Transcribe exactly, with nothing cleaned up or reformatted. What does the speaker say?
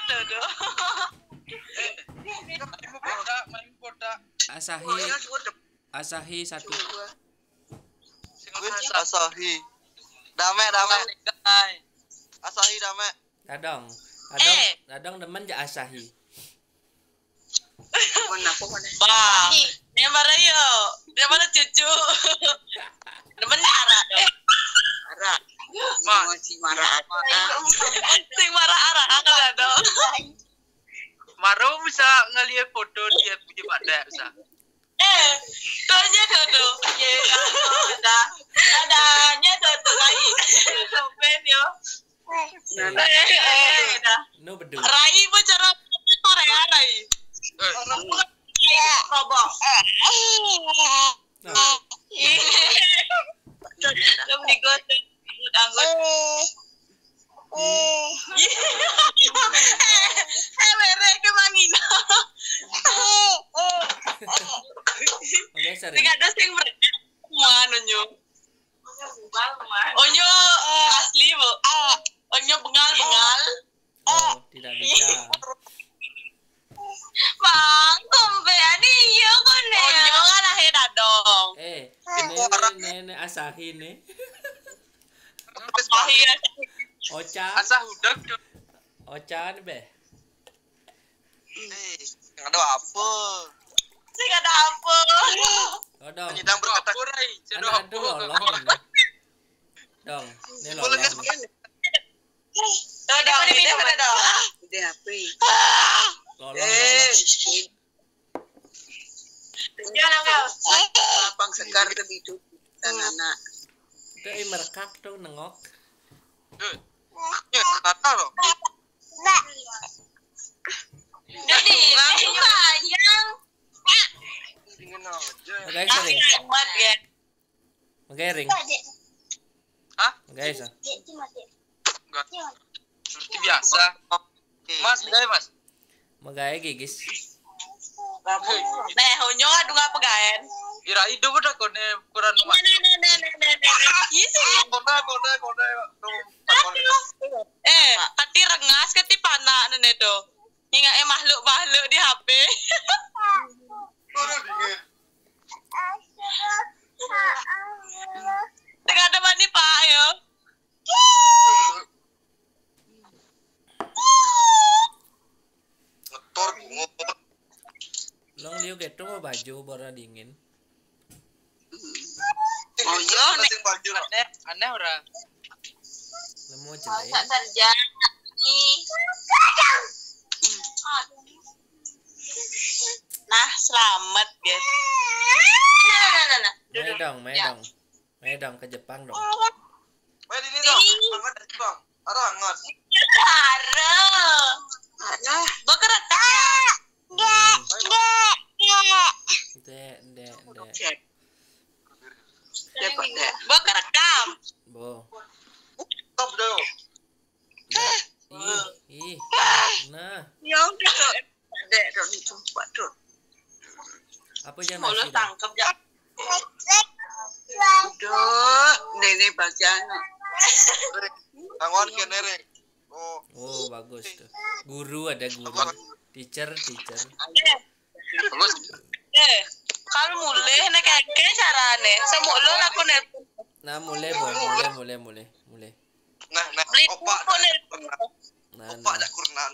Aduh. Main botak, main botak. Asahi, Pokoknya gue Asahi satu. dua. Sing Wih, Asahi. Asahi. Dame, dame. Guys. Asahi dame. Dadong. Dadong, Eh. Dadong demen ja Asahi. Mana pokoknya. Bah. Yang mana yo? Yang mana cucu? Demen arak dong. Marah. Mah. Masih marah apa? Sing marah arak, aku dong. Maro bisa ngeliat foto dia punya pada bisa. Eh, tanya dong tuh. Ye, ada. Adanya dong tuh lagi. Sopen yo. Nana. Eh, dah. No bedu. Rai apa cara Korea, Rai? Eh, Roboh. Nah, Belum digosok. Anggut. Eh, were ke mangina. oke, sering. Sing ada sing ber-, mana nyo? Onyo asli, Bu. Onyo bengal-bengal. Oh, tidak bisa. Bang, kompe ani iya kone. Onyo kan lahir dadong. Eh, ini, ini, ini, ini Asahi nih. Akhir. Ocha, Asah udah tuh. Ocha nih, Beh. Eh, ada apa? Sing ada apa? Odong. Nyidang berkata Apa, Rai? Anak aduh lolong ini. Dong, ini Boleh lolong. guys. Tuh, dong, ini pada dong. Udah apa? Lolong, Eh, lolong. Jangan, Kak. Lapang segar lebih tuh. Dan anak. Itu eh, merekak tuh nengok. Ya, kata loh. Jadi, ini bayang. Dingin aja. Oke, sering. Hebat ya. Oke, ring. Hah? Oke, sa. Enggak. Seperti biasa. Mas, enggak ya, Mas? Magae gigis. Nah, honyo aduh apa gaen? Ira hidup udah kone kurang Nah, rumah. nah, nah, nah, nah, nah, nah. Isi. Kone, kone, kone. Eh, hati rengas ke ti panak nene tuh. Ingat eh makhluk-makhluk di H P. Kone dingin. Tengah ada mani pak yo. Ngetor bungo. Long liu gitu mau baju bora dingin. Oh iya, nek Sing baju lah. Aneh, aneh ora. Lemu Masa jelek. terjadi. Nah, selamat guys. Nah, nah, nah, nah. Main Duduk. dong, main Ya. dong. Main dong ke Jepang dong. Main ini dong. Banget dari Bang. Ada hangat. Cara. Alah, Bekerekam. Hmm. Dek, dek, dek. cek. Dapat deh. Bekerekam. Bo. Stop dulu. Dek. Ih, ih. Nah, Ya udah. Dek, dong itu, waduh. apa yang Mau lu nasi dong? Tangkep ya. Aduh, ini bagian. Tangan ke nereng. Oh, Oh, bagus tuh. Guru ada guru. Teacher, teacher. Bagus. Eh, kalau mulai nih kayak carane. Semua lo aku nelpon. Nah, mulai, Bo. Mulai, mulai, mulai, mulai. Nah, nah, Beli opak pun nelpon. Nah, opak nah. dak kurnan.